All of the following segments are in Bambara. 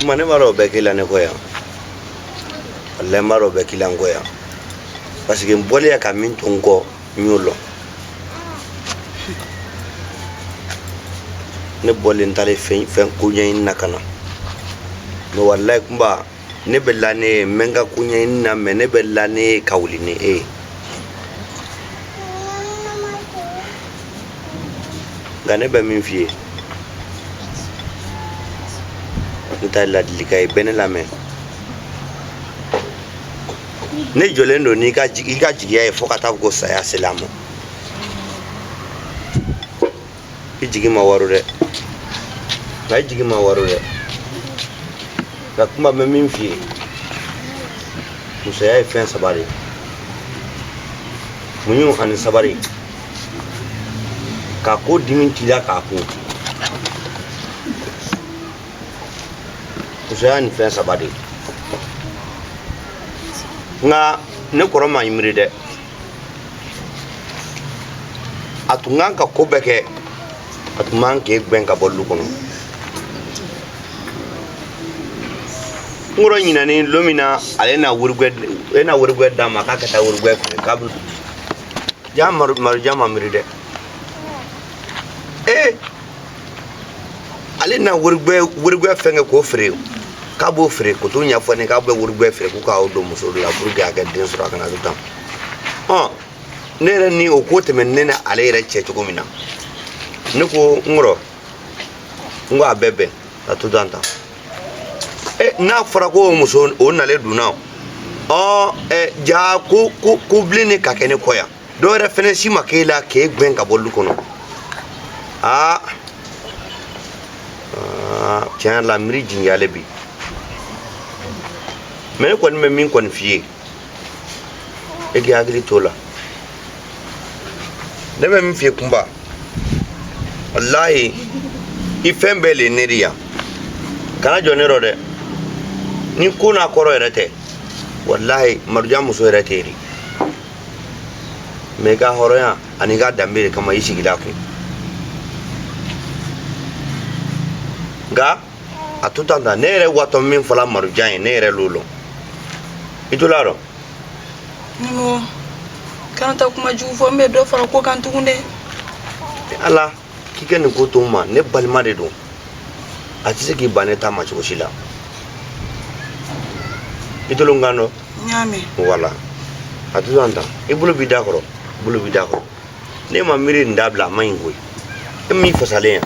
Kuma ne b'a dɔn o bɛɛ k'i la ne kɔ yan. Walayi n b'a dɔn o bɛɛ k'i la n kɔ yan. Parce que n bɔlen yan ka min to n kɔ, n y'o lɔn. Ne bɔlen n taalen fɛn fɛn ko ɲɛɲini na ka na. Mais walayi Kunba, ne bɛ la ne ye, n bɛ n ka ko ɲɛɲini na, mais ne bɛ la ne ye ka wuli ni e ye. Nka ne bɛ min f'i ye, ne ta ye ladilikan ye, bɛɛ ne lamɛn. Ne jɔlen don n'i ka i ka jigiya ye fo ka taa fɔ ko saya sela a ma. I jigi ma waro dɛ, nka i jigi ma waro dɛ. Nka Kunba, n bɛ min f'i ye, musoya ye fɛn saba de ye: muɲu ani sabari, ka ko dimi t'i la k'a kun. Musoya ni fɛn saba de ye. Nka ne kɔrɔ ma i miiri dɛ. A tun kan ka ko bɛɛ kɛ, a tun man k'e gɛn ka bɔ lu kɔnɔ. N kɔrɔ ɲinani lon min na ale na worigwɛ, e na worigwɛ d'a ma k'a ka taa worigwɛ feere, k'a bɛ ja Marujan ma miiri dɛ. Ee, ale na worigwɛ fɛn kɛ k'o feere, k'a b'o feere k'o t'o ɲɛfɔ ne k'a bɛ worigwɛ feere k'u k'aw don muso la pour que a ka den sɔrɔ, a kana to tan. Ɔ, ne yɛrɛ ni o ko tɛmɛ ne ni ale yɛrɛ cɛ cogo min na, ne ko n kɔrɔ, n ko a bɛɛ bɛn ka to tan tan. E, n'a fɔra ko o muso o nalen dunna, ɔ ɛ ja ko ko ko bilen ne ka kɛ ne kɔ yan, dɔw yɛrɛ fɛnɛ si ma k'e la k'e gɛn ka bɔ lu kɔnɔ. Aa aa, tiɲɛ yɛrɛ la, miiri jigiyalen bi. Mais ne kɔni bɛ min kɔni f'i ye, e k'i hakili t'o la. Ne bɛ min f'i ye Kunba, walahi i fɛn bɛɛ le ne de yan. Kana jɔ ne rɔ dɛ, ni ko n'a kɔrɔ yɛrɛ tɛ. Walahi Marujan muso yɛrɛ tɛ yen. Mais i ka hɔrɔnya ani i ka danbe de kama i sigila a kun. Nka a to tan tan, ne yɛrɛ watɔ min fɔla Marujan ye, ne yɛrɛ l'o lɔn. I to la dɔn. Nimɔgɔ, kana taa kuma jugu fɔ, n bɛ dɔ fara ko kan tugun dɛ. Ala k'i kɛ nin ko to n ma, ne balima de don, a tɛ se k'i ban ne ta ma cogo si la. I tolo n kan dɔn. N y'a mɛn. Wala a to tan tan, i bolo b'i da kɔrɔ, i bolo b'i da kɔrɔ. Ne ma miiri nin dabila, a man ɲi koyi. E min fasalen yan.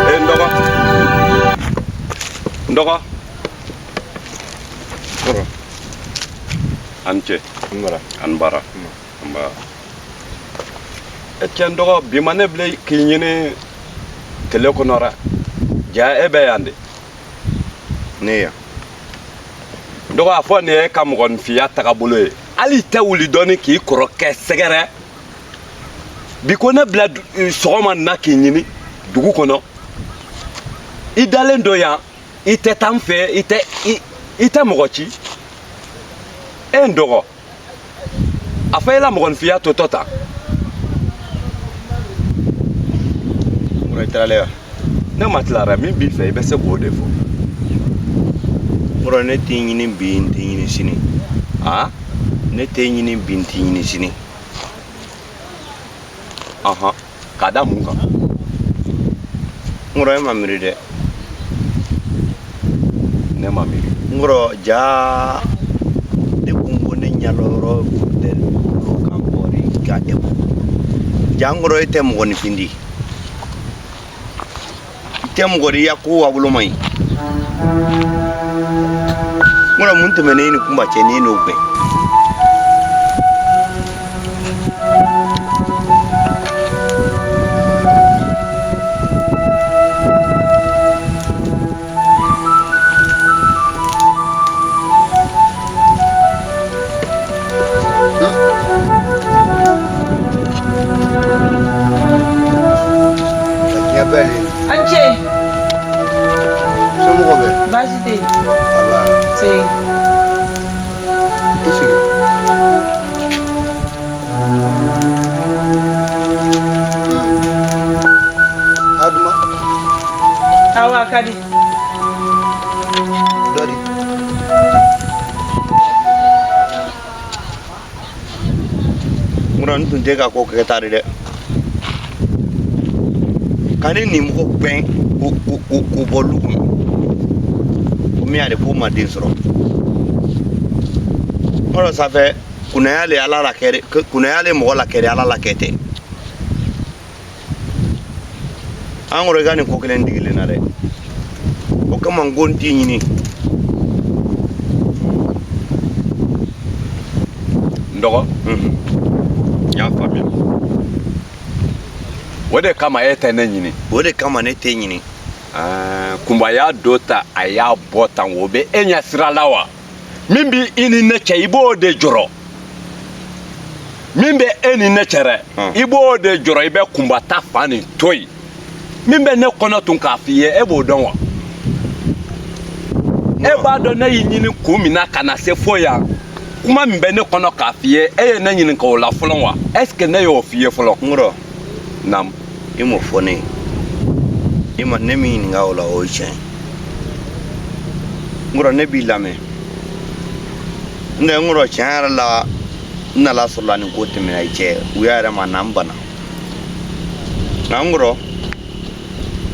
Ee, n dɔgɔ, n dɔgɔ. Kɔrɔ. A ni ce. N bara. A ni baara. Nba. E cɛ, n dɔgɔ, bi ma ne bila k'i ɲini tile kɔnɔ ra, ja e bɛ yan de. Ne yan. N dɔgɔ, a fɔ nin ye e ka mɔgɔninfinya tagabolo ye? Hali i tɛ wuli dɔɔni k'i kɔrɔkɛ sɛgɛrɛ. Bi ko ne bila sɔgɔma na k'i ɲini dugu kɔnɔ, i dalen don yan, i tɛ taa n fɛ, i tɛ i tɛ mɔgɔ ci. E n dɔgɔ, a fɔ e la mɔgɔninfinya totɔ ta. Kɔrɔ, i tilalen wa? Ne ma tilara. Min b'i fɛ, i bɛ se k'o de fɔ. Kɔrɔ, ne t'i ɲini bi, n t'i ɲini sini. Aa. Ne t'e ɲini bi, n t'i ɲini sini. Ɔhɔn, k'a da mun kan? N kɔrɔ, e ma miiri dɛ. Ne ma miiri. N kɔrɔ, jaa ne kun ko ne ɲalɔyɔrɔ tɛ dugukolo kan bɔri ka e bɔ. Ja n kɔrɔ, e tɛ mɔgɔninfin di. tɛ mɔgɔ di ya ko wa bolo man ɲi. N kɔrɔ mun tɛmɛnen e ni Kunba cɛ n'e n'o gbɛn? Diɲɛ bɛɛ de. A ni ce. Somɔgɔw bɛ? Baasi tɛ yen. Aba. Se. I sigi. Aduma. Awɔ, a ka di. Dɔ di. N kɔrɔ n tun tɛ ka ko kɛta de dɛ. Ka ne nin mɔgɔ gbɛn k'o bɔ lu kɔnɔ. Ko min y'a de k'o ma den sɔrɔ. N kɔrɔ sanfɛ kunnaya le ala la kɛ kunnaya le mɔgɔ la kɛ ala la kɛ tɛ. An kɔrɔ i ka nin ko kelen digilen na dɛ. O kama n ko n t'i ɲini. N dɔgɔ, n y'a faamuya. O de kama e tɛ ne ɲini. O de kama ne t'e ɲini. Kunba y'a don ta a y'a bɔ tan, o bɛ e ɲɛ sira la wa? Min bɛ i ni ne cɛ, i b'o de jɔrɔ. Min bɛ e ni ne cɛ dɛ, i b'o de jɔrɔ, i bɛ Kunba ta fan nin to yen. Min bɛ ne kɔnɔ tun k'a f'i ye, e b'o dɔn wa? E b'a dɔn ne y'i ɲini kun min na ka na se fo yan. Kuma min bɛ ne kɔnɔ k'a f'i ye, e ye ne ɲininka o la fɔlɔ wa? Est ce que ne y'o f'i ye fɔlɔ? N kɔrɔ. Naamu. I m'o fɔ ne ye. I ma ne min ɲininka o la, o ye tiɲɛ ye. N kɔrɔ ne b'i lamɛn. N tɛ n kɔrɔ tiɲɛ yɛrɛ la n nana sɔrɔ la nin ko tɛmɛna i cɛ u y'a yɛrɛ ma na n banna. Nka n kɔrɔ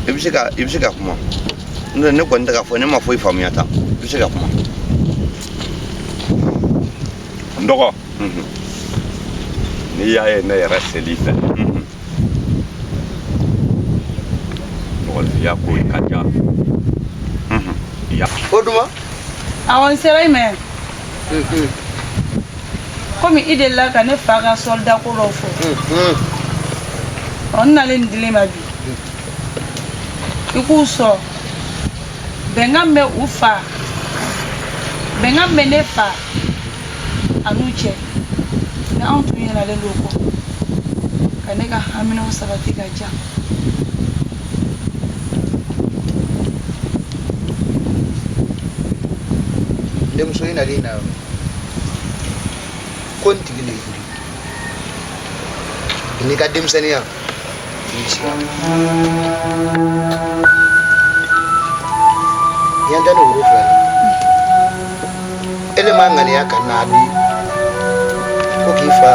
i bɛ se ka i bɛ se ka kuma. N tɛ ne kɔni tɛ k'a fɔ ne ma foyi faamuya tan. I bɛ se ka kuma. N dɔgɔ. N'i y'a ye ne yɛrɛ seli fɛ. Mɔgɔninfinya ko ka ca. O duma. Awɔ, n sera i ma yan. Komi i delila ka ne fa ka soldat ko dɔ fɔ. Ɔ, n nalen nin dilen ma bi. I k'u sɔrɔ. Bɛnkan bɛ u fa. Bɛnkan bɛ ne fa. A n'u cɛ. Ni anw tun ɲinalen don o kɔ. Ka ne ka haminaw sabati ka ja. Denmuso i nalen na ko n tigi le yiri n'i ka denmisɛnninya i bɛ sigi a kan ɲɛ tɛ ni woro fila ye e le ma ŋaniya ka n'a di ko k'i fa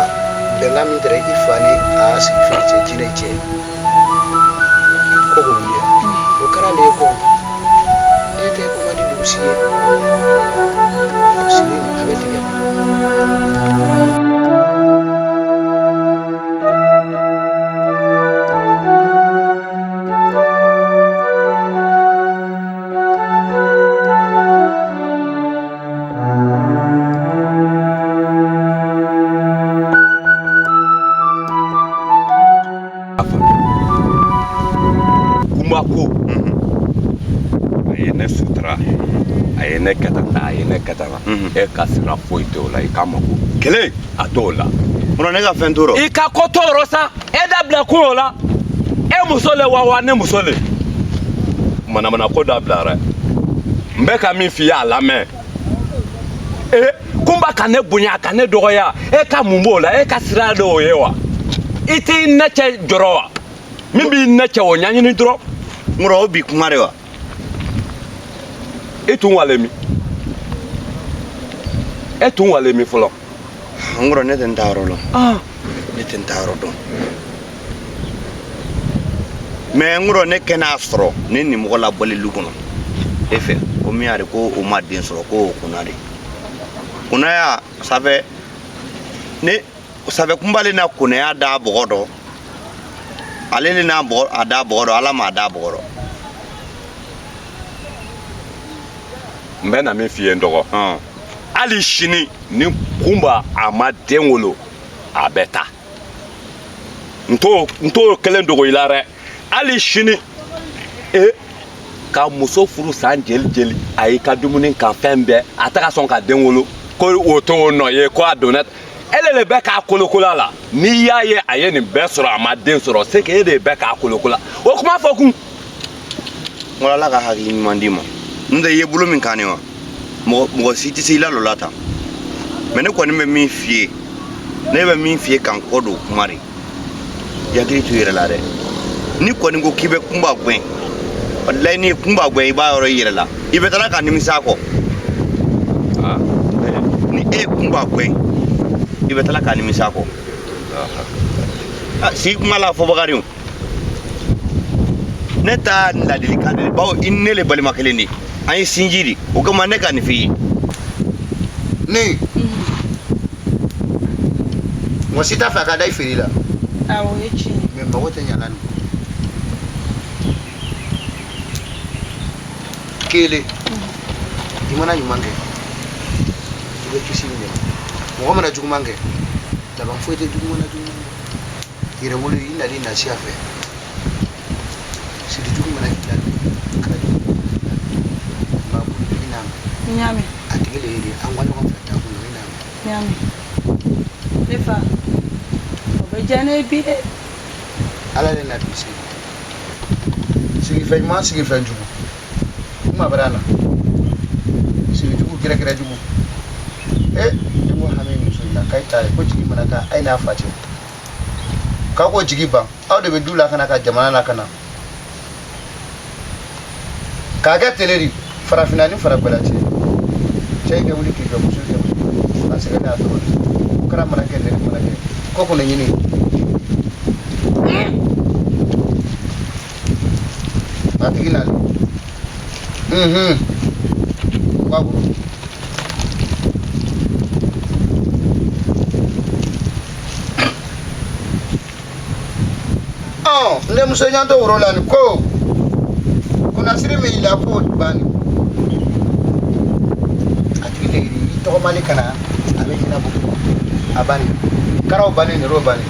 bɛnkan min tɛrɛ i fa ni a sigi fɛn cɛ jinɛ cɛ ko k'o wuli o kɛra le ye kɔ e tɛ ko man di dugu sigi ye sigi a bɛ tigɛ. Kunba ko a ye ne sutura, a ye ne kɛ tan, a ye ne kɛ tan, e ka sira foyi t'o la, i ka mako kelen a t'o la. Munna ne ka fɛn t'o rɔ? I ka ko t'o rɔ sa, e da bila kun o la. E muso le wa wa ne muso le. Manamana ko dabila dɛ. N bɛ ka min f'i ye a lamɛn. E Kunba ka ne bonya ka ne dɔgɔya, e ka mun b'o la? E ka sira de o ye wa? I t'i ne cɛ jɔrɔ wa? Min b'i ne cɛ o ɲɛɲini dɔrɔn. N kɔrɔ o bi kuma de wa? E tun wale min? E tun wale min fɔlɔ? N kɔrɔ ne tɛ n ta yɔrɔ lɔn. Ne tɛ n ta yɔrɔ dɔn. Mais n kɔrɔ ne kɛnɛ sɔrɔ ne ni mɔgɔ labɔli lu kɔnɔ. E fɛ ko min y'a de ko o ma den sɔrɔ ko o kunna de. Kunnaya sanfɛ ne sanfɛ kunba le na kunnaya da bɔgɔ dɔ. Ale le n'a bɔgɔ a da bɔgɔ dɔ, ala m'a da bɔgɔ dɔ. N bɛ na min f'i ye n dɔgɔ, hali sini ni Kunba a ma den wolo, a bɛ taa. N t'o kelen dogo i la dɛ. Hali sini e ka muso furu san jeli jeli, a y'i ka dumuni kan fɛn bɛɛ, a tɛ ka sɔn ka den wolo, ko o t'o nɔ ye, ko a donna ele de bɛ k'a kolokola la. N'i y'a ye a ye nin bɛɛ sɔrɔ, a ma den sɔrɔ, c'est que e de bɛ k'a kolokola. O kuma fɔ kun. N ko Ala ka hakili ɲuman d'i ma. N'o tɛ i ye bolo min kan nin wa, mɔgɔ si tɛ se i la lɔ la tan. Mais ne kɔni bɛ min f'i ye, ne bɛ min f'i ye k'an kɔ don kuma de, i hakili to i yɛrɛ la dɛ. N'i kɔni ko k'i bɛ Kunba gɛn, walayi n'i ye Kunba gɛn, i b'a yɔrɔ i yɛrɛ la, i bɛ taara ka nimisa a kɔ. Ni e ye Kunba gɛn, i bɛ taara ka nimisa a kɔ. Sigi kuma la fɔbaga de, ne ta ladilikan de, bawo i ni ne le balima kelen de, an ye sinji de, o kama ne ka nin f'i ye. Ni mɔgɔ si t'a fɛ a ka da i feere la. Awɔ, o ye tiɲɛ ye. Mais mago tɛ ɲa la nin kelen. I mana ɲuman kɛ, i bɛ kisi nin de ma. Mɔgɔ mana juguman kɛ, laban foyi tɛ juguman na. Juguman na yɛrɛ wolo, i nali nasiya fɛ, siri jugu mana k'i la, kala jugu n b'a bolo, i n'a mɛn. N y'a mɛn. A tigi le ye de, an ka ɲɔgɔn fɛ taa kun, i n'a mɛn. N y'a mɛn, ne fa. O bɛ diya ne ye bi dɛ. Ala de na bi sigi sigifɛn ɲuman, sigifɛn jugu, kuma bɛrɛ na sigi jugu, gɛrɛgɛrɛ jugu. E ne ko hami muso in na k'a ye taa ye ko jigi mana k'a a ye n'a fa cɛ k'a ko jigi ban, aw de bɛ du lakana ka jamana lakana k'a kɛ tele di farafinna ni farafɛla cɛ. Cɛ kɛ wuli k'i jɔ, muso kɛ wuli, a sɛgɛn n'a tɔgɔ ko kɛra mana kɛ nɛrɛ mana kɛ ko kɔnɔ ɲini a tigi nalen ba bolo. Ɔ n denmuso, ɲan to woro la nin ko kunnasiri min y'i la k'o banni, a tigi de y'i tɔgɔmali ka na, a bɛ ɲɛnabɔ, a banni, karaw banni, nɛrɛw banni.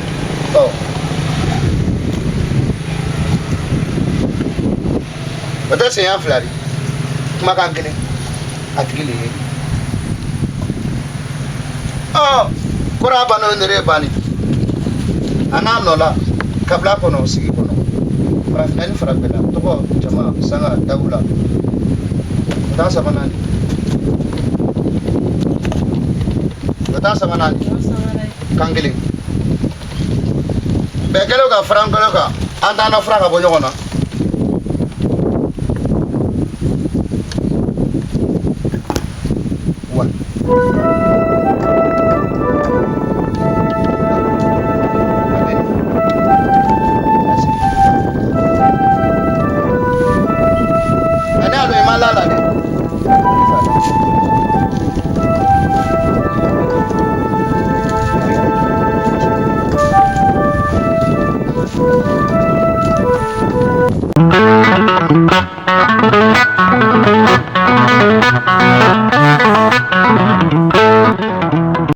Ɔ o tɛ siɲɛ fila di, kumakan kelen, a tigi le ye. Ɔ kɔrɔ banni, nɛrɛ banni, a n'a nɔ la kabila kɔnɔ, sigi kɔnɔ, farafinna ni farafɛla, tɔgɔ, jama, sanga, dawula, o t'a sabanan di, o t'a sabanan di. O sabanan ye. Kan kelen bɛɛ kɛlen ka fara an kɛlen kan, an t'an na fura ka bɔ ɲɔgɔn na.